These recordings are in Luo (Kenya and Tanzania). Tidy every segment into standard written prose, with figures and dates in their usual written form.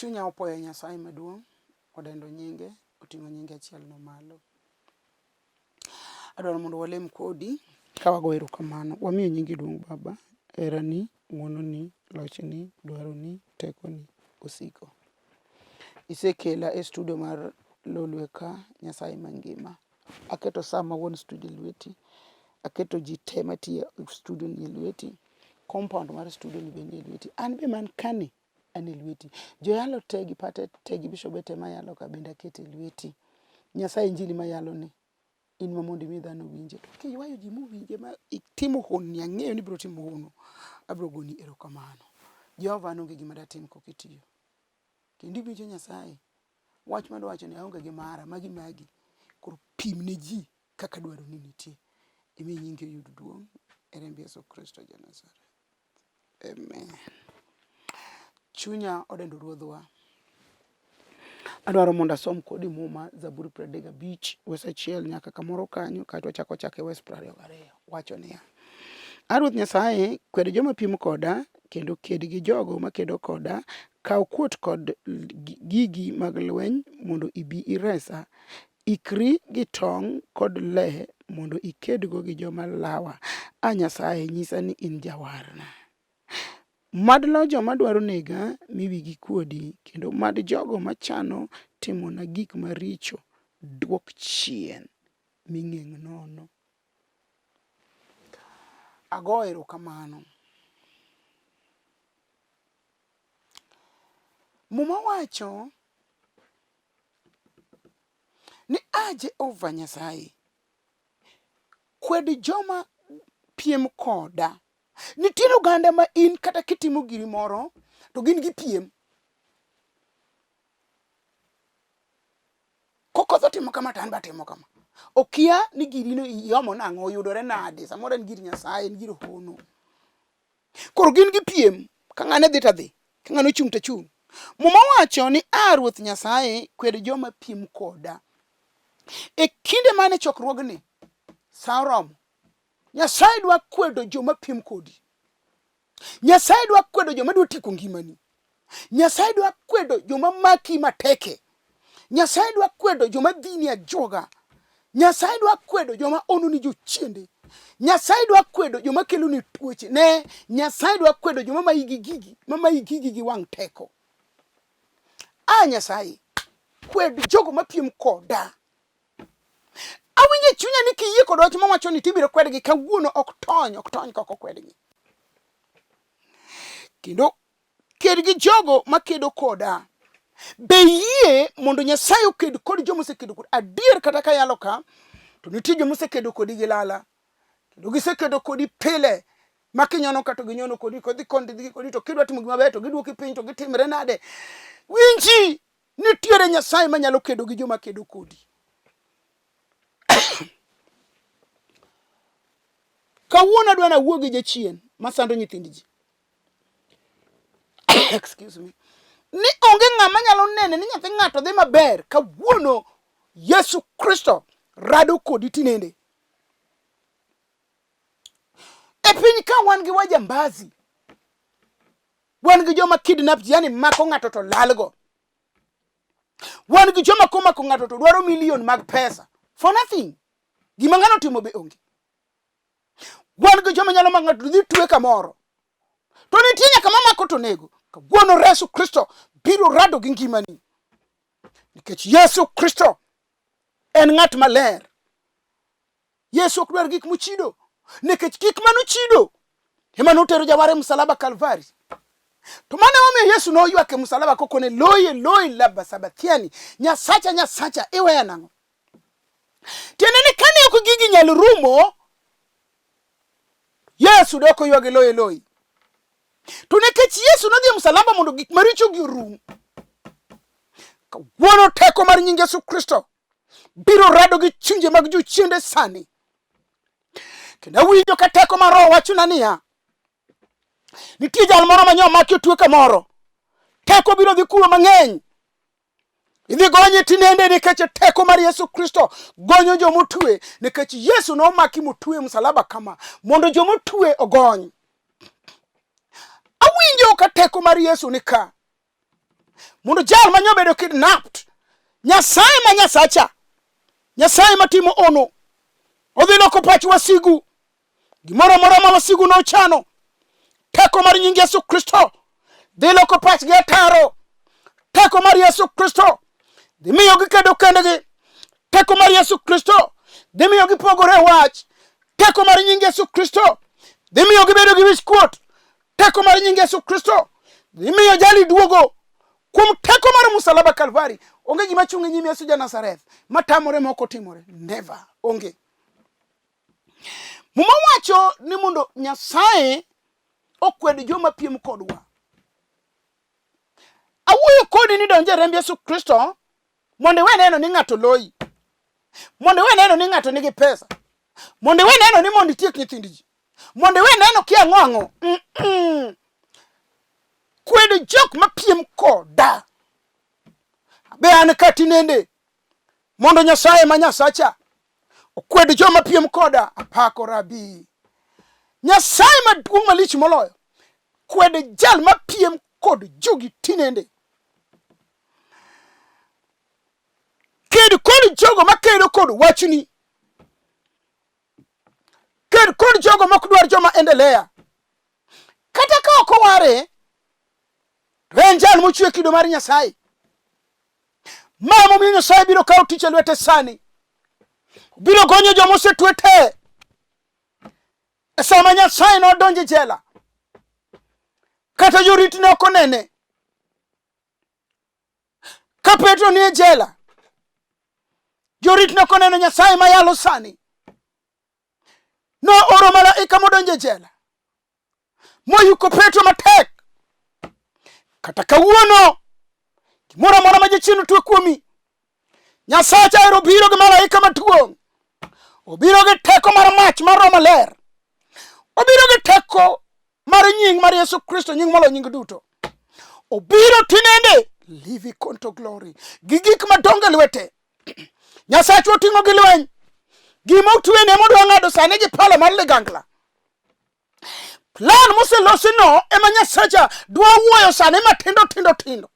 Chunya opoyo Nyasaye maduong', odendo nyinge, oting'o nyinge achielno malo. Adwaro mondo walem kodi ka wago erokamano. Wamiyo nyingi duong' Baba, herani, ng'wononi, lochni, dwaroni, tekoni osiko. Isekela e studio mar Lolwe ka, Nyasaye mangima. Aketo Sam ma wuon studio e lweti, aketo ji te matiyo e studio ni e lweti, compound mar studio ni bende e lweti. An be man kani an e lweti. Joyalo te gi pate te gi bishobe te mayalo ka bende aketo e lweti. Nyasaye injili mayalo ni in ma mondo imi dhano winje. To kiywayo ji mowinje ma itimo honni, ang'eyo ni ibiro timo hono, abiro goni erokamano. Jehova an onge gima datim kok itiyo. Kendo iwinjo Nyasaye. Wach madwa wacho ni aonge gi mara, magi magi. Koro pim ne ji kaka dwaro ni nitie. Imi nyingi oyud duong' e remb Yesu Kristo ja Nazareth. Amen. Chunya odendo Ruodhwa. Adwaro mondo asom kodi Muma Zaburi 35 wes achiel nyaka kamoro kanyo kaeto wachako wachako e wes 22. Wacho niya, A Ruoth Nyasaye, kwed joma piem koda, kendo ked gi jogo makedo koda. Kaw kuot kod gigi mag lweny mondo ibi iresa. Ikri gi tong' kod le mondo ikedgo gi joma lawa. A Nyasaye, nyisa ni in jawarna. Mad lo joma dwaro nega mi wigi kuodi, kendo mad jogo machano timona gik maricho dwok chien mi ng'eng' nono. Ago erokamano. Muma wacho ni a Jehova Nyasaye, kwed joma piem koda. Nitiere oganda ma in kata kitimo giri moro to gin gipiem. Kokoth otimo kama to an be atimo kama. Okia ni girino iomo nang'o, oyudore nade, samoro en gir Nyasaye, en gir hono. Koro gin gi piem, ka ng'ane dhi to adhi, ka ng'ane ochung' to achung'. Muma wacho ni a Ruoth Nyasaye kwed joma piem koda. E kinde mane chokruogni, sa oromo, Nyasaye dwa kwedo joma piem kodi. Nyasaye dwa kwedo joma dwa tieko ngimani. Nyasaye dwa kwedo joma maki mateke. Nyasaye dwa kwedo joma dhini ajuoga. Nyasaye dwa kwedo joma ononi jochiende. Nyasaye dwa kwedo joma keloni tuoche. Ne, Nyasaye dwa kwedo joma mayi gi gigi, ma mayi gigi gi wang' teko. A Nyasaye, kwed jogo mapiem koda. Awinjo e chunya ni kiyie kod wach mawacho ni tibiro kwedgi kawuono ok tony, ok tony kok okwedgi. Kendo ked gi jogo makedo koda. Be yie mondo Nyasaye oked kod joma osekedo kodi? Adier kata ka yalo ka, to nitie joma osekedo kodi gi lala. Kendo gisekedo kodi pile ma kinyono ka to ginyono kodi, kodhi koni dhi kodi, to kidwa timo gima ber to gidwoki piny to gitimre nade. Winji! Nitiere Nyasaye manyalo kedo gi joma kedo kodi. Kawuono adwa nawuo gi jachien masando nyithind ji. Excuse me. Ni onge ng'ama nyalo nene ni nyathi ng'ato dhi maber. Kawuono Yesu Kristo rado kodi tinende. E piny ka wan gi wajambazi Wan gi joma kidnap ji, yani mako ng'ato to lalgo. Wan gi joma komako ng'ato to dwaro milion mag pesa for nothing. Gima ng'ano timo be onge. Wan gi joma nyalo mako ng'ato to dhi twe kamoro. To nitie nyaka mamako to nego. Kawuono Yesu Kristo biro rado gi ngimani. Nikech Yesu Kristo en ng'at maler. Yesu ok dwar gik mochido nikech gik mane ochido ema notero jawar e msalaba Kalvari. To mano emomiyo Yesu noywak e msalaba kokone Eloi Eloi lama sabathiani, Nyasacha Nyasacha iweya nang'o? Tiende ni kane ok gigi nyal rumo, Yesu dok oywag Eloi Eloi. To nikech Yesu nodhi e msalaba mondo gik marichogi orum, kawuono teko mar nying Yesu Kristo biro rado gi chunje mag jochiende sani. Kendo awinjo ka teko mar Roho wachona niya, nitie jal moro ma nyo omaki otwe kamoro, teko biro dhi kuro mang'eny. Idhi gonye tinende nikech teko mar Yesu Kristo gonyo jomotwe, nikech Yesu nomaki motwe e msalaba kama mondo jomotwe ogony. Awinjo ka teko mar Yesu ni ka. Mondo jal ma nyobedo kidnapped, Nyasaye ma Nyasacha, Nyasaye matimo ono, odhi loko pach wasigu. Gimoro amora ma wasigu nochano, teko mar nying Yesu Kristo dhi loko pachgi ataro. Teko mar Yesu Kristo dhi miyo gikedo kendgi. Teko mar Yesu Kristo dhi miyo gipogore wach. Teko mar nying Yesu Kristo dhi miyo gibedo gi wich kuot. Teko mar nying Yesu Kristo dhi miyo jali duogo kuom teko mar musalaba Kalvari. Onge gima chung' e nyim Yesu ja Nazareth matamore mok otimore. Never. Onge. Muma wacho ni mondo Nyasaye okwed joma piem kodwa. Awuoyo kodi ni donjo e remb Yesu Kristo mondo iwe neno ni ng'ato loyi, mondo iwe neno ni ng'ato nigi pesa, mondo iwe neno ni mondo itiek nyithind ji, mondo iwe neno kia ang'o ang'o. Mm -mm. Kwed jok mapiem koda. Be an ka tinende mondo Nyasaye ma Nyasacha okwed joma piem koda. Apako Rabi. Nyasaye maduong' malich moloyo, kwed jal mapiem kod jogi tinende. Ked kod jogo makedo kod wachni. Ked kod jogo mok dwar joma endelea. Kata ka ok oware, to en jal mochwe kido mar Nyasaye. Ma momiyo Nyasaye biro kawo tich e lwete sani. Obiro gonyo joma osetwe te. E sama Nyasaye nodonjo e jela, kata jorit ne ok onene. Ka Petro nie jela, jorit ne ok oneno Nyasaye mayalo sani. Nooro malaika modonjo e jela moyuko Petro matek. Kata kawuono, gimoro amora ma jachien otwe kuomi, Nyasacha ero biro gi malaika maduong', obiro gi teko mar mach mar Roho Maler, obiro gi teko mar nying mar Yesu Kristo, nying moloyo nying duto. Obiro tinende livi konto glory gi gik madongo e lwete. Nyasachwa oting'o gi lweny, gima otwene modwa ng'ado sani gi pala mar ligangla. Plan moselosi no ema Nyasacha dwa wuoyo sani matindo tindo tindo.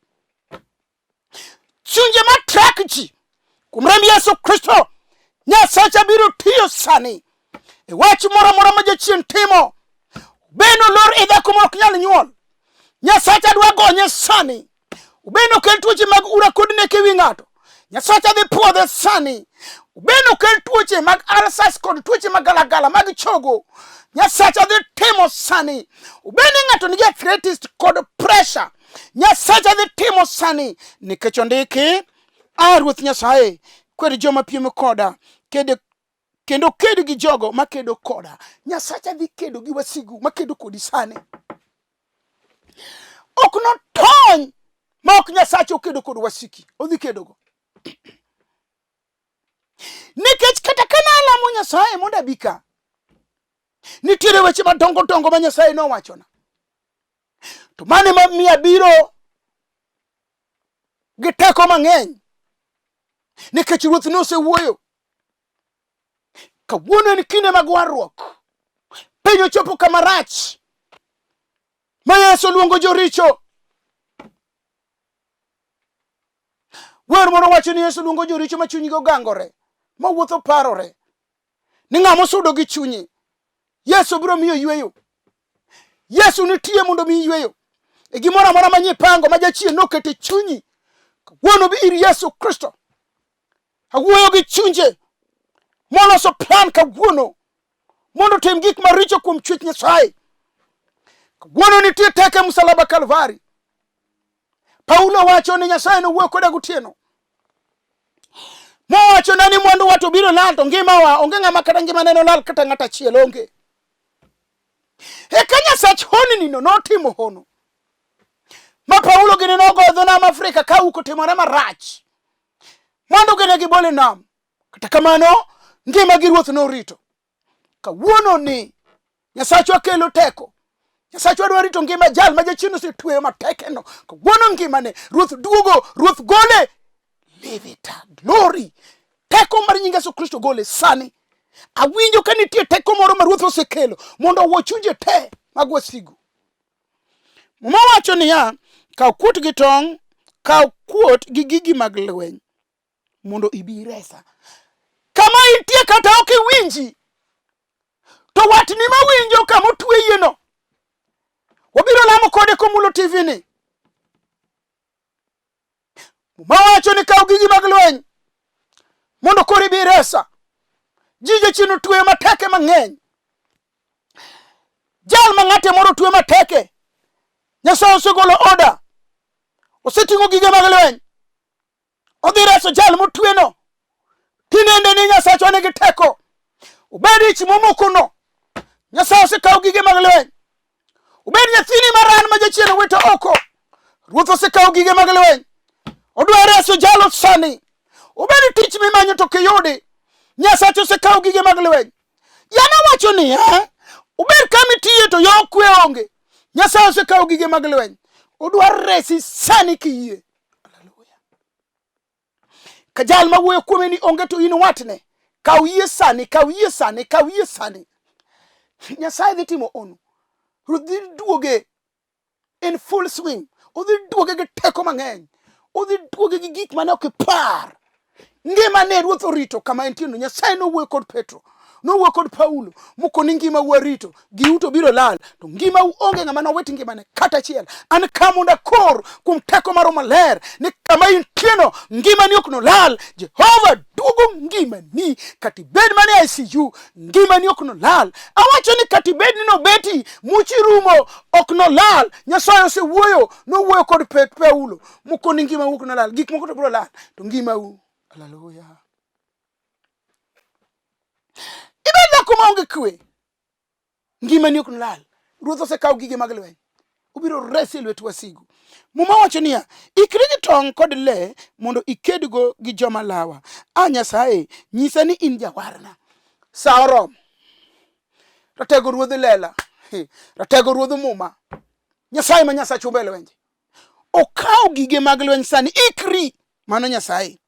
Chunje ma track ji kuom remb Yesu Kristo, Nyasacha biro tiyo sani e wach moro amora ma jachien timo. Bende olor e dhako ma ok nyal nyuol, Nyasacha dwa gonye sani. Ubende okel tuoche mag ura kod nek e wi ng'ato, Nyasacha dhi puodhe sani. Ubende okel tuoche mag ulcers kod tuoche magalagala mag chogo, Nyasacha dhi timo sani. Ubende ng'ato nigi arthritis kod pressure, Nyasacha dhi timo sani, nikech ondiki, a Ruoth Nyasaye, kwed joma piem koda, kede kendo ked gi jogo makedo koda. Nyasacha dhi kedo gi wasigu makedo kodi sani. Ok notony ma ok Nyasacha okedo kod wasiki, odhi kedogo. Nikech kata ka nalamo Nyasaye mondo abi ka, nitiere weche madongo dongo ma Nyasaye nowachona. To mano ema miyo abiro gi teko mang'eny, nikech Ruoth nosewuoyo. Kawuono en kinde mag warruok. Piny ochopo kama rach ma Yesu luongo joricho. Wer moro wacho ni Yesu luongo joricho ma chunygi ogangore, ma wuotho parore ni ng'ama osudo gi chunye Yesu biro miyo yweyo. Yesu nitie mondo omiyi yweyo e gimoro amora ma nyipango ma jachien noketo e chunyi. Kawuono bi ir Yesu Kristo. Awuoyo gi chunje moloso plan kawuono mondo otim gik maricho kuom chwech Nyasaye. Kawuono nitie teko e msalaba Kalvari. Paulo wacho ni Nyasaye nowuoyo koda gotieno mowacho na ni mwanduwa to biro lal to ngimawa onge ng'ama kata ngimane nolal kata ng'at achiel onge. Eka Nyasach honni no notimo hono ma Paulo gini nogo e dho nam Afrika ka uko timore marach mondo gine gibol e nam. Kata kamano ngima gi Ruoth norito. Kawuono ni Nyasachwa kelo teko. Nyasachwa dwa rito ngima jal ma jachien osetweyo matekeno. Kawuono ngimane Ruoth duogo, Ruoth gole. Levita glory. Teko mar nying Yesu Kristo gole sani. Awinjo ka nitie teko moro ma Ruoth osekelo mondo owuo chunje te mag wasigu. Muma wacho niya, kaw kuot gi tong', Kaw kuot gi gigi mag lweny mondo ibi iresa. Kama intie kata ok iwinji, to watni mawinjo kama otweyeno, wabiro lamo kode komulo TV ni. Muma wacho ni kaw gigi mag lweny mondo koro ibi iresa. Ji jachien otweyo mateke mang'eny. Jal ma ng'ate moro otwe mateke, Nyasaye osegolo oda, oseting'o gige mag lweny, odhi reso jal motweno. Tinende ni Nyasachwa nigi teko, obed ich momokono, Nyasaye osekawo gige mag lweny. Obed nyathini maran ma jachien owito oko, Ruoth osekawo gige mag lweny, odwa reso jalo sani. Obed tich mimanyo to kiyudi, Nyasache osekawo gige mag lweny. Yana wacho niya, obed kama itiye to yo kwe onge, Nyasaye osekawo gige mag lweny, odwa resi sani kiyie. Haleluya. Ka jal ma wuoyo kuome ni onge to in watne, kaw yie sani, kaw yie sani, kaw yie sani. Nyasaye dhi timo ono. Ruoth dhi duoge in full swing. Odhi duoge gi teko mang'eny. Odhi duoge gi gik mane ok ipar. Ngima ne Ruoth orito kama entie no. Nyasaye nowuoyo kod Petro, nowuoyo kod Paulo, mokoni ngima warito, giu to biro lal, to ngimau onge ng'ama nowit ngimane kata achiel. An ka mondo akor kuom teko mar Roho Maler ni kama intieno ngimani ok nolal. Jehova duogo ngimani kata ibed mana e ICU, ngimani ok nolal. Awacho ni kata ibed ni nobeti muchi rumo ok nolal. Nyasaye osewuoyo, nowuoyo kod Paulo mokoni ngimau ok nolal. Gik moko to biro lal, to ngimau. Haleluya. Ibed dhako maonge kwe, ngimani ok nolal. Ruoth osekawo gige mag lweny, obiro resi e lwet wasigu. Muma wacho niya, ikri gi tong' kod le mondo ikedgo gi joma lawa. A Nyasaye, nyisa ni in jawarna. Sa oromo. Ratego ruodh lela, ratego ruodh muma, Nyasaye ma Nyasach humbe lwenje. Okawo gige mag lweny sani, ikri, mano Nyasaye.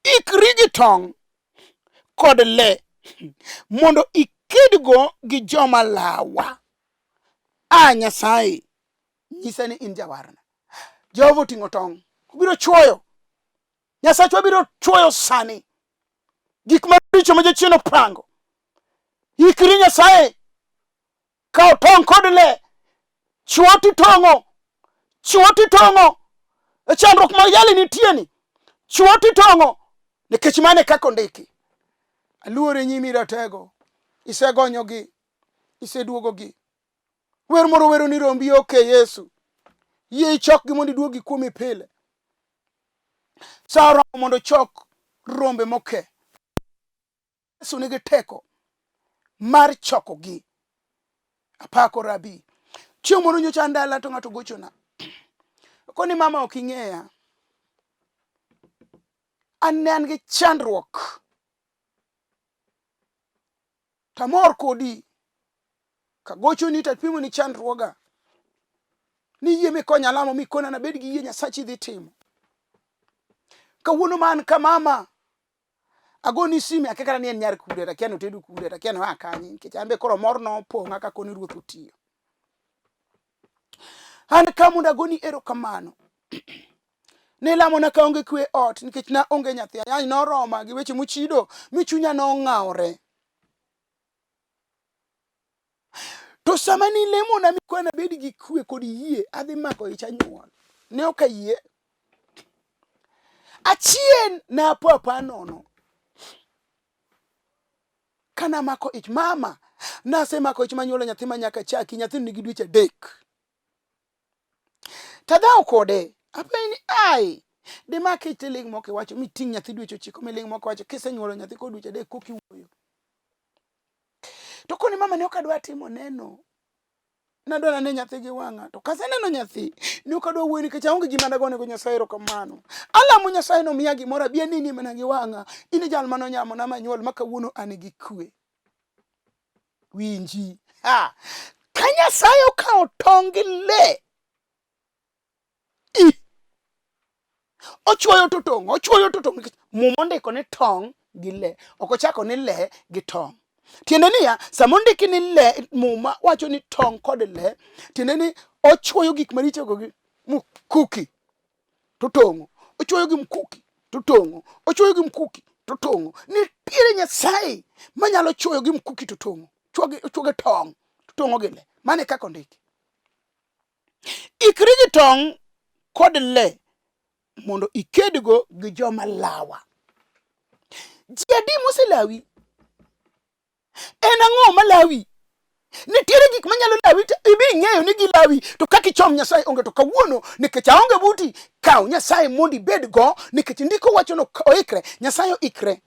Ikri gi tong' kod le mondo ikedgo gi joma lawa. A Nyasaye, nyisa ni in jawarna. Jehova oting'o tong', obiro chwoyo. Nyasachwa biro chwoyo sani gik maricho ma jachien opango. Ikri Nyasaye, kaw tong' kod le, chwo titong'o, chwo titong'o e chandruok ma yali nitie ni, chwo titong'o nikech mano e kaka ondiki. Aluor e nyimi ratego, isegonyogi, iseduogogi. Wer moro wero ni rombi oke Yesu, yie ichokgi mondo iduoggi kuomi pile. Sa oromo mondo ochok rombe moke. Yesu nigi teko mar chokogi. Apako Rabi. Chieng' moro nyocha an dala to ng'ato gochona. Koni mama ok ing'eya. An ne an gi chandruok. Tamor kodi. Kagochoni to apimoni chandruoga. Niyie mikonya lamo mikona nabed gi yie Nyasachi dhi timo. Kawuono ma an ka mama agoni sime akia kata ni en nyar kure to akia ni otedo kure to akia ni oa kanye nikech an be koro mor nopong'a ka koni ruoth otiyo. An ka mondo agoni erokamano. Nilamona kaonge kwe ot nikech naonge nyathi. Ayany noroma gi weche mochido mi chunya nong'awore. To sama nilemona mikwa nabed gi kwe kod yie adhi mako ich anyuol. Ne ok ayie. Achien napo apa nono. Kanamako ich mama, nasemako ich manyuolo nyathi ma nyaka chaki, nyathino nigi dweche 3. Tadhawo kode, apenje ni ai, dimak ich tiling' mok iwacho miting' nyathi dweche 9 miling' mok iwacho kisenyuolo nyathi kod dweche 3 koka iwuoyo. To koni mama ne ok adwa timo neno. Nadwa nane nyathi gi wang'a. To kaseneno nyathi, ne ok adwa wuoyo nikech aonge gima dagonego Nyasaye erokamano. Alamo Nyasaye nomiya gimoro abi anenie mana gi wang'a. In e jal mane onyamona manyuol ma kawuono an gi kwe. Winji. Ha! Ka Nyasaye okawo tong' gi le, i ochwoyo to tong', ochwoyo to tong' nikech Muma ondiko ni tong' gi le, ok ochako ni le gi tong'. Tiende niya, sama ondiki ni le, Muma wacho ni tong' kod le, tiende ni ochwoyo gik marichogo gi mukuki. to tong'o, ochuoyo gi mkuki to tong'o, ochuoyo gi mkuki to tong'o. Nitiere Nyasaye manyalo chuoyo gi mkuki to tong'o, ochuo gi tong' to tong'o gi le. Mano e kaka ondiki. Ikri gi tong' kod le mondo ikedgo gi joma lawa. Ji adi moselawi? En ang'o malawi? Nitiere gik manyalo lawi to ibi ing'eyo ni gilawi to kaka ichom Nyasaye onge to kawuono nikech aonge buti kaw Nyasaye mondo ibed go nikech ndiko wacho no oikre Nyasaye oikre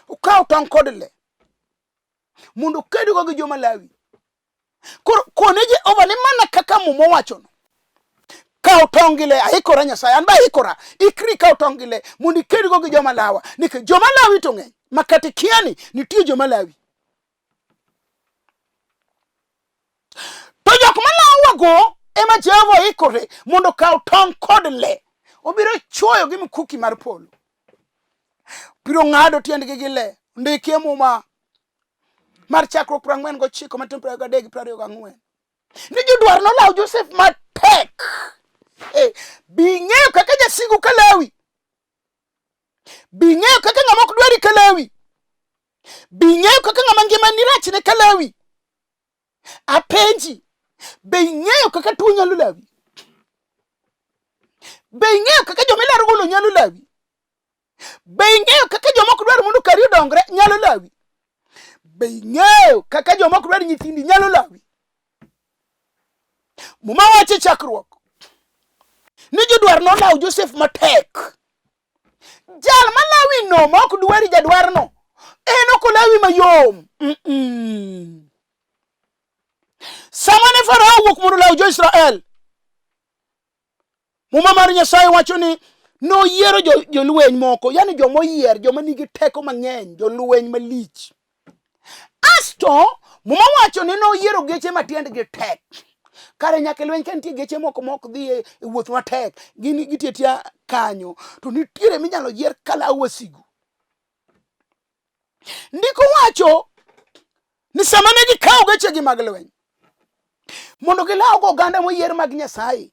okaw tong' kod le mondo okedgo gi joma lawi. Koro kone Jehova ni mana kaka Muma owachono. Kaw tong' gi le, aikora Nyasaye, an be aikora. Ikri kaw tong' gi le mondo ikedgo gi joma lawa. Nikech joma lawi to ng'eny, ma kata ikia ni nitie joma lawi. To jok ma lawago ema Jehova oikore mondo okaw tong' kod le. Obiro chwoyo gi mkuki mar polo. Biro ng'ado tiendgi gi le. Ndikie Muma mar chakruok 49 matin 23 gi 24 ni jodwar nolawo Josef matek. Eh, bi ing'eyo kaka jasigu ka Lawi, bi ing'eyo kaka ng'ama ok dwari ka Lawi, bi ing'eyo kaka ng'ama ngimani rachne ka Lawi. Apenji, be ing'eyo kaka tuo nyalo lawi? Be ing'eyo kaka joma ilaro golo nyalo lawi? Be ing'eyo kaka joma ok dwar mondo kari odongre nyalo lawi? Be ing'eyo kaka joma ok dwar nyithindi nyalo lawi? Muma wacho e chakruok ni jodwar nolawo Josef matek. Jal malawi no ma ok dwari jadwarno, en ok olawi mayom. Mm -mm. Sama ne Farao owuok mondo olaw jo-Israel, Muma mar Nyasaye wacho ni noyiero jolweny moko, yani joma oyier, joma nigi teko mang'eny, jolweny malich. Asto Muma wacho ni noyiero geche ma tiendgi tek. Kare nyaka e lweny ka nitie geche moko ma ok dhi e wuoth matek, gin gitiyo atiya kanyo, to nitiere minyalo yier kalawo wasigu. Ndiko wacho ni sama ne gikawo gechegi mag lweny mondo gilawgo oganda moyier mag Nyasaye,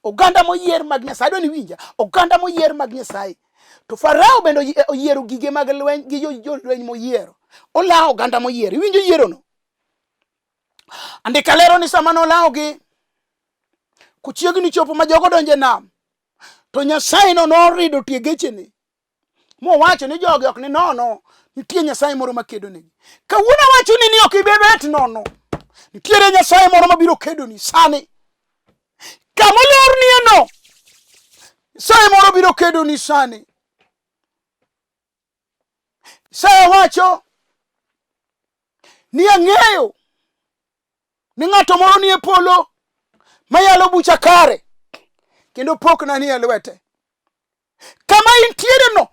oganda moyier mag Nyasaye, adwa ni iwinja, oganda moyier mag Nyasaye. To Farao bende oyiero gige mag lweny gi jolweny moyiero, olawo oganda moyier. Iwinjo yierono? Andika lero ni sama nolawogi, kochiegni chopo ma jogo donjo e nam, to Nyasaye no norido tie gechene mowacho ni jogi ok ni nono, nitie Nyasaye moro makedo negi. Kawuono awacho ni ni ok ibi bet nono, nitiere Nyasaye moro mabiro kedoni sani. Kama olornie no, Nyasaye moro biro kedoni sani. Isaya wacho ni ang'eyo ni ng'ato moro nie polo mayalo bucha kare kendo pokna nie lwete. Kama intiere no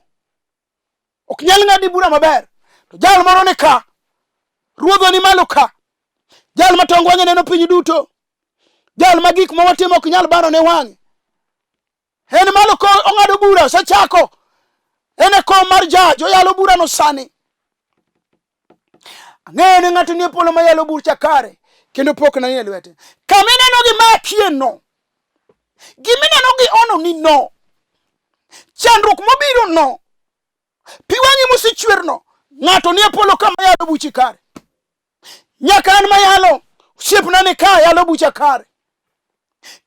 ok nyal ng'adi bura maber, to jal moro ni ka, ruodhwa ni malo ka, jal ma tong wang'e neno piny duto, jal ma gik ma watimo ok nyal baro ne wang'e. En malo ko ong'ado bura, osechako. En e kom mar jaj, oyalo burano sani. Ang'eyo ni ng'ato nie polo mayalo bucha kare kendo pokna nie lwete. Kama ineno gi makie no, gima ineno gi ono ni no, chandruok mobiro no, pi wang'i mosechwer no, ng'ato nie polo kama yalo buchi kare. Nyaka an mayalo, osiepna ni ka yalo bucha kare.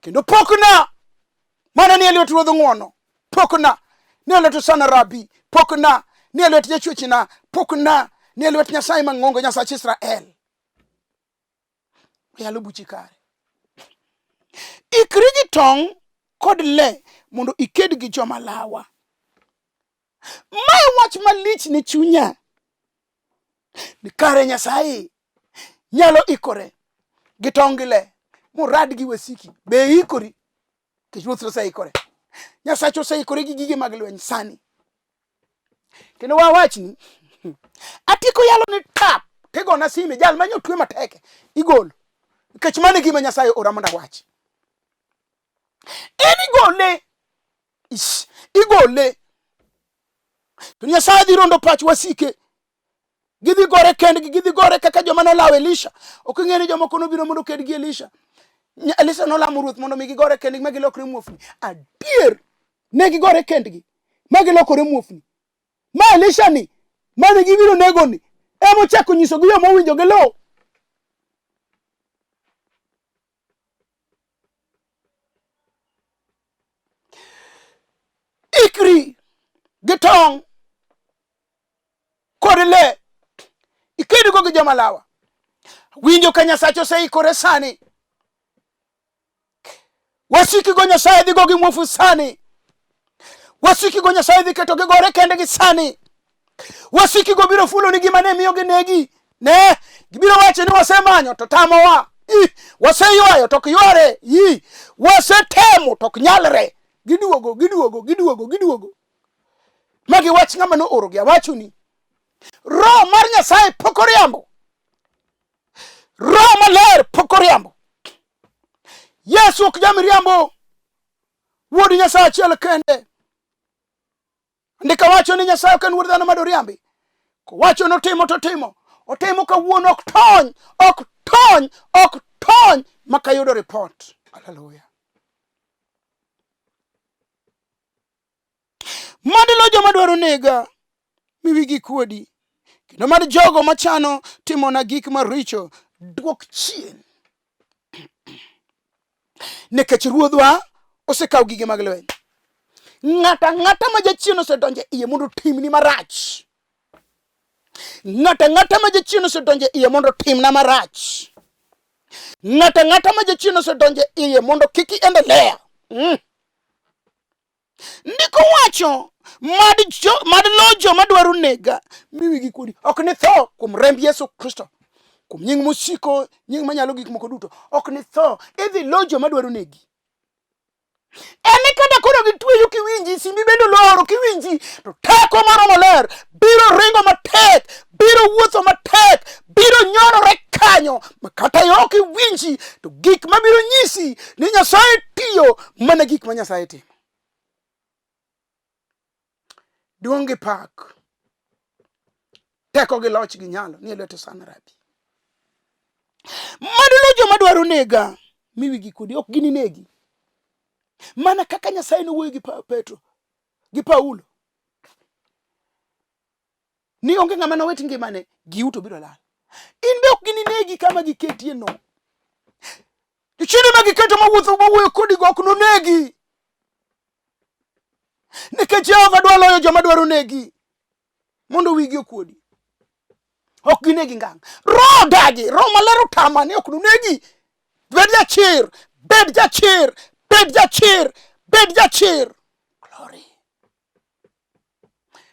Kendo pokna mana nie lwet Ruodh ng'wono, pokna nie lwet Osana Rabi, pokna nie lwet jachwechna, pokna nie lwet Nyasaye mang'ongo, Nyasach Israel. Yalo buchi kare. Ikri gi tong' kod le mondo iked gi joma lawa. Mae wach malich ne chunya. Ni kare Nyasaye nyalo ikore gi tong' gi le morad gi wasiki. Be ikori? Nikech Ruoth oseikore. Nyasacha oseikore gi gige mag lweny sani. Kendo wawachni, atieko yalo ni tap, tigona sime, jal manyo twe matek, igolo. Nikech mano e gima Nyasaye ora mondo awach. En igole, ish, igole. To Nyasaye dhi rondo pach wasike. Gidhi gore kendgi, gidhi gore kaka joma nolawo Elisha. Ok ing'e ni jomoko nobiro mondo oked gi Elisha. Elisa nolamo ruoth mondo mi gigore kendgi ma gilokre muofni. Adier ne gigore kendgi ma gilokore muofni. Ma Elisha ni mane gibiro nego ni ema ochako nyisogi yo mowinjo giluw. Ikri gi tong' kod le ikedgo gi joma lawa. Winjo ka Nyasache oseikore sani. Wasikigo Nyasaye dhigo gi muofu sani. Wasikigo Nyasaye dhi keto gigore kendgi sani. Wasikigo biro fulo ni gima ne miyo ginegi. Ne, gibiro wacho ni wasemanyo to tamowa. I, waseywayo to ok yware. I, wasetemo to ok nyalre. Giduogo, giduogo, giduogo, giduogo. Ma giwach ng'ama noorogi. Awachoni, Roho mar Nyasaye pok oriambo. Roho Maler pok oriambo. Yesu ok jamiriambo. Wuod Nyasaye achiel kende. Ndiko wacho ni Nyasaye ok en wuod dhano ma doriambi. Kowacho notimo to timo. Otimo kawuono ok tony, ok tony, ok tony maka yudo report. Haleluya. Mad lo joma dwaro nega mi wigi kuodi, kendo mad jogo machano timona gik maricho dwok chien. Nikech Ruodhwa osekawo gige mag lweny. Ng'ato ang'ata ma jachien osedonjo e iye mondo otimni marach. Ng'ato ang'ata ma jachien osedonjo e iye mondo otimna marach. Ng'ato ang'ata ma jachien osedonjo e iye mondo kik iendelea. Ndiko wacho mad jo, mad lo joma dwaro nega mi wigi kuodi. Ok ni tho kuom remb Yesu Kristo, kuom nying mosiko, nying manyalo gik moko duto. Ok ni tho, idhi lo joma dwaro negi. En kata koro gitweyo kiwinji, simbi bende oloro kiwinji, to teko mar Roho Maler biro ringo matek, biro wuotho matek, biro nyorore kanyo ma kata yo ok iwinji, to gik mabiro nyisi ni Nyasaye tiyo mana gik ma Nyasaye timo. Duong' gi pak, teko gi loch gi nyalo nie lwet Osana Rabi. Mad lo joma dwaro nega mi wigi kuodi, ok gininegi. Mana kaka Nyasaye nowuoyo gi Petro gi Paulo ni onge ng'ama nowit ngimane, giu to biro lal. In be ok gininegi kama giketie no. Jochiende ma giketo mawuotho mawuoyo kodigo ok nonegi. Nikech Jehova dwa loyo joma dwaro negi mondo wigi okuodi. Ok ginegi ngang'. Roho dagi, Roho Maler otama ni ok nonegi. Bed jachir, bed jachir, bed jachir, bed jachir. Glory.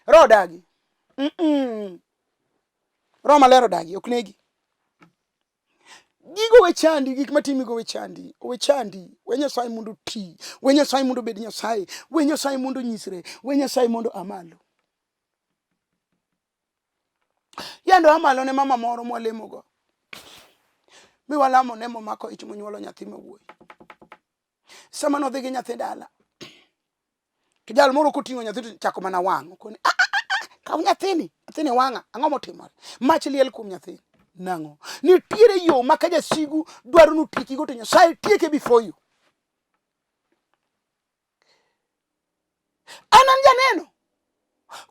Roho dagi. Roho Maler odagi, ok negi. Gigo we chandi, gik matimigo we chandi, we chandi, we Nyasaye mondo oti, we Nyasaye mondo obed Nyasaye, we Nyasaye mondo onyisre, we Nyasaye mondo amalo. Yando amalo ne mama moro mwalemogo. Mi walamo ne momako ich monyuolo nyathi ma wuoyi. Sama nodhi gi nyathi dala, to jal moro koting'o nyathi to chako mana wang'. Okoni, ah, ah, ah, kaw nyathini, nyathini wang'a, ang'o motimore? Mach liel kuom nyathini. Nang'o? Nitiere yo ma ka jasigu dwaro ni otiekigo to Nyasaye tieke before you. An an janeno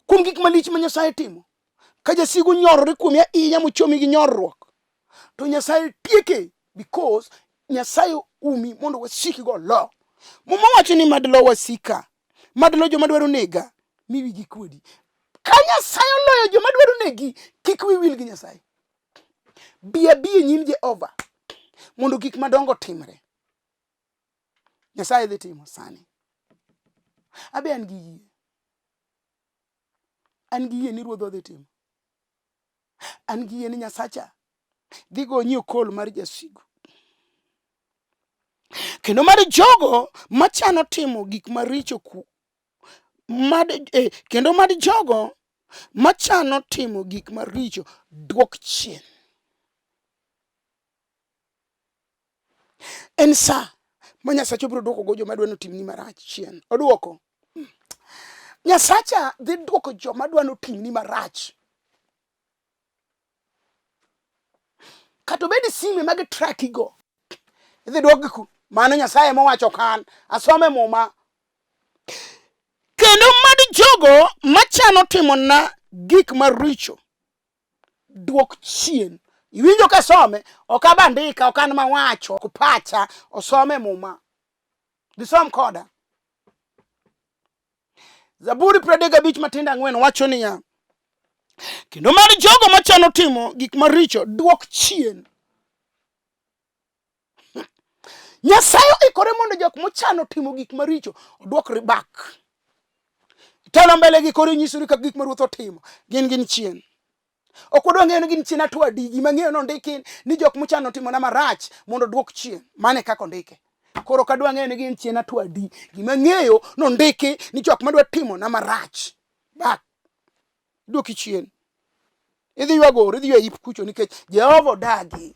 kuom gik malich ma Nyasaye timo. Ka jasigu nyorore kuomi ahinya mochomi gi nyorruok, to Nyasaye tieke because Nyasaye umi mondo wasikigo olo. Muma wacho ni mad lo wasika, mad lo joma dwaro nega, mi wigi kuodi. Ka Nyasaye oloyo joma dwaro negi, kik wi wil gi Nyasaye. Bi abi e nyim Jehova mondo gik madongo otimre. Nyasaye dhi timo sani. Abe an gi yie. An gi yie ni Ruodhwa dhi timo. An gi yie ni Nyasacha dhi gonyi okol mar jasigu. Kendo mar jogo machano timo gik maricho ku mad, kendo mad jogo machano timo gik maricho dwok chien. En sa ma Nyasacha biro dwoko go joma dwa notimni marach chien. Odwoko. Nyasacha dhi dwoko joma dwa notimni marach. Kata obed sime mag traki go. Idhi duokgi ku. Mano Nyasaye mowacho kan. Asome Muma. Kendo mad jogo machano timona gik maricho duok chien. Iwinjo ka some, ok abandika, ok an mawacho, ok pacha, osome Muma. Gisom koda. Zaburi 35 matindo ang'wen wacho niya, kendo mar jogo machano timo gik maricho duok chien. Nyasaye oikore mondo jok mochano timo gik maricho oduok ribak. Telo mbele gi koro inyisori kaka gik ma ruoth otimo gin gin chien. Ok wadwa ng'eyo ni gin chien atua adi, gima ng'eyo nondiki ni jok mochano timona marach mondo oduok chien. Mano e kaka ondike. Koro ok adwa ng'eyo ni gin chien atua adi, gima ng'eyo nondiki ni jok madwa timona marach back duoki chien. Idhi ywago oro, idhi ywa ip kucho nikech Jehova odagi.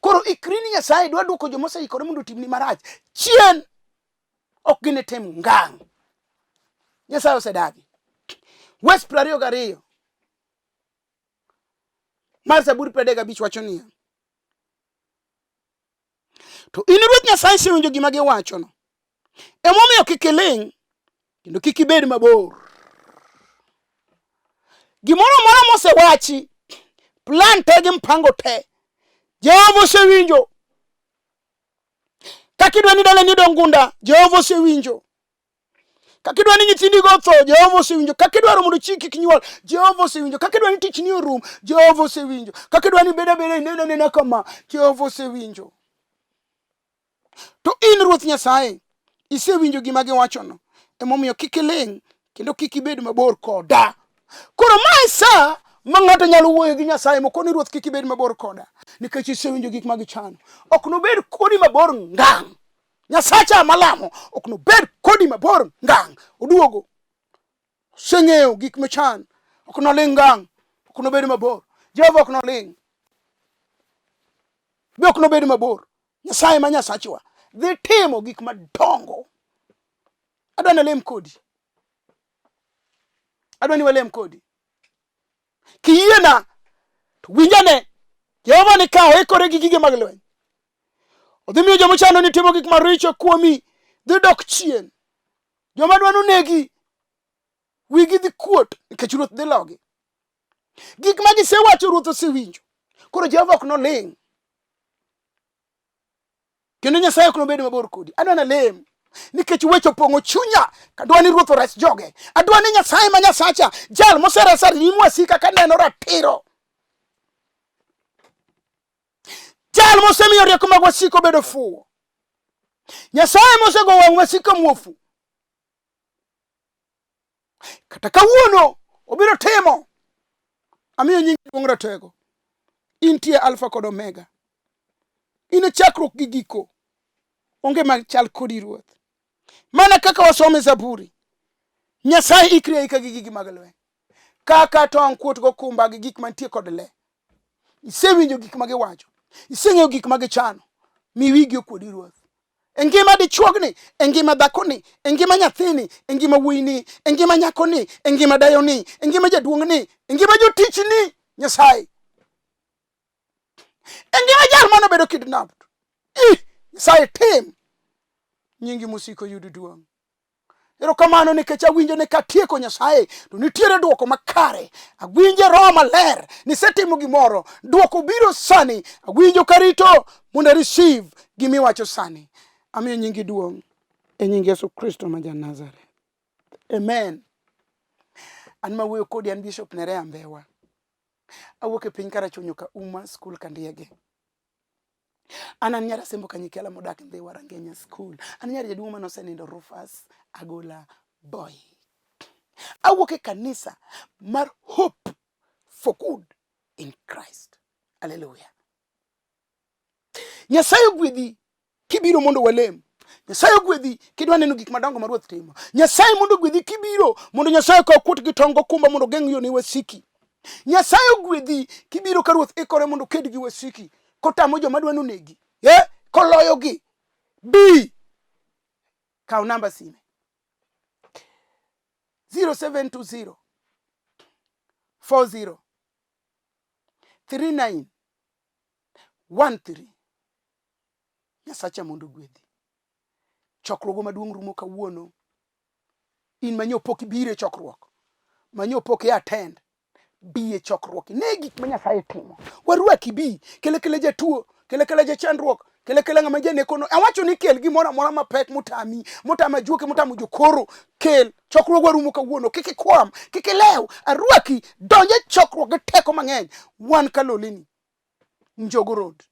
Koro ikri ni Nyasaye dwa duoko joma oseikore mondo otimni marach chien, ok ginitim ngang'. Nyasaye osedagi. Wes 22 mar Zaburi 35 wacho niya, to in Ruoth Nyasaye isewinjo gima giwachono, emomiyo kik iling' kendo kik ibed mabor. Gimoro amora mosewachi, plan te gi mpango te, Jehova osewinjo. Kaka idwa ni dalani odong gunda, Jehova osewinjo. Kaka idwa ni nyithindigo otho, Jehova osewinjo. Kaka idwaro mondo chi kik nyuol, Jehova osewinjo. Kaka idwa ni tichni orum, Jehova osewinjo. Kaka idwa ni ibed abeda ineno anena kama, Jehova osewinjo. To in Ruoth Nyasaye, isewinjo gima giwachono, emomiyo kik iling' kendo kik ibed mabor koda. Koro mae sa ma ng'ato nyalo wuoyo gi Nyasaye mokoni Ruoth kik ibed mabor koda, nikech isewinjo gik ma gichano. Ok nobed kodi mabor ngang'. Nyasacha malamo ok nobed kodi mabor ngang'. Oduogo. Oseng'eyo gik mochan. Ok noling' ngang'. Ok nobed mabor. Jehova ok noling'. Be ok nobed mabor. Nyasaye ma Nyasachwa dhi timo gik madongo. Adwa ni alem kodi. Adwa ni walem kodi. Kiyiena to winjane. Jehova ni ka oikore gi gige mag lweny. Odhi miyo joma chano ni timo gik maricho kuomi dhi dok chien. Joma dwa nonegi wigi dhi kuot nikech ruoth dhi logi. Gik ma gisewacho ruoth osewinjo. Koro Jehova ok noling'. Kendo Nyasaye ok nobed mabor kodi. Adwa nalem nikech weche opong'o chunya kadwa ni ruoth ores joge. Adwa ni Nyasaye ma Nyasacha, jal moseresa nyim wasika kaneno ratiro. Jal mosemiyo rieko mag wasika obedo fuwo. Nyasaye mosego wang' wasika muofu. Kata kawuono obiro timo. Amiyo nyingi duong' ratego. Intie Alfa kod Omega. In e chakruok gi giko. Onge machal kodi Ruoth. Mana kaka wasomo e Zaburi, Nyasaye ikri aika gi gigi mag lweny. Kaka tong' kuot gokumba gi gik mantie kod le. Isewinjo gik ma giwacho. Iseng'eyo gik ma gichano. Mi wigi okuodi Ruoth. E ngima dichuogni, e ngima dhakoni, e ngima nyathini, e ngima wuoyini, e ngima nyakoni, e ngima dayoni, e ngima jaduong'ni, e ngima jotichni, Nyasaye. E ngima jal mane obedo kidnapped. Ih, Nyasaye tim. Nyingi mosiko yud duong'. Erokamano nikech awinjo ni katieko Nyasaye to nitiere dwoko makare. Awinjo Roho Maler nisetimo gimoro. Dwoko biro sani. Awinjo karito mondo a receive gimiwacho sani. Amiyo nyingi duong' e nying Yesu Kristo ma ja Nazareth. Amen. An mawuoyo kodi an Bishop Nerea Mbewa. Awuok e piny Karachuonyo ka Uma School Kandiege. An an nyar Asembo Kanyikela modak Ndhiwa Rangenya School. An nyar jaduong' mane osenindo Rufus Agola Boy. Awuok e kanisa mar Hope for Good in Christ. Hallelujah. Nyasaye ogwedhi kibiro mondo walem. Nyasaye ogwedhi kidwa neno gik madongo ma Ruoth timo. Nyasaye mondo ogwedhi kibiro mondo Nyasaye okaw kuot gi tong gokumba mondo ogeng' yo ne wasiki. Nyasaye ogwedhi kibiro ka Ruoth ikore mondo oked gi wasiki kotamo joma dwa nonegi. Eh, koloyogi. Bi kaw namba sime 0720 40 39 13. Nyasacha mondo ogwedhi. Chokruogo maduong' rumo kawuono. In manyo pok ibiro e chokruok, manyo pok i attend, bi e chokruok ine gik ma Nyasaye timo. Warwaki bi, kele kele jatuo, kele kele jachandruok, kele kele ng'ama janekono. Awacho ni kel gimoro amora mapek motami, motamo ajuoke, motamo jokoro, kel. Chokruok warumo kawuono, kik ikwam, kik ilew, arwaki, donj e chokruok gi teko mang'eny. Wan Kaloleni, Njogo Road.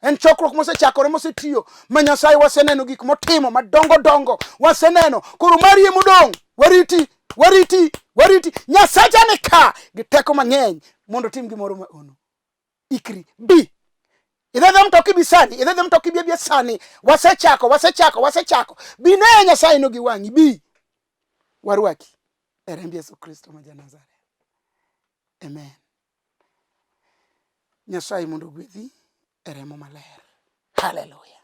En chokruok mosechakore mosetiyo ma Nyasaye waseneno gik motimo madongo dongo, waseneno. Koro mari e modong', wariti, wariti, wariti. Nyasacha ni ka gi teko mang'eny mondo otim gimoro ma ono. Ikri, bi. Idhedhe mtoki bi sani, idhedhe mtoki bi abia sani. Wasechako, wasechako, wasechako. Bi ne Nyasaye no gi wang'i, bi. Warwaki e remb Yesu Kristo ma ja-Nazareth. Amen. Nyasaye mondo ogwedhi e remo maler. Haleluya.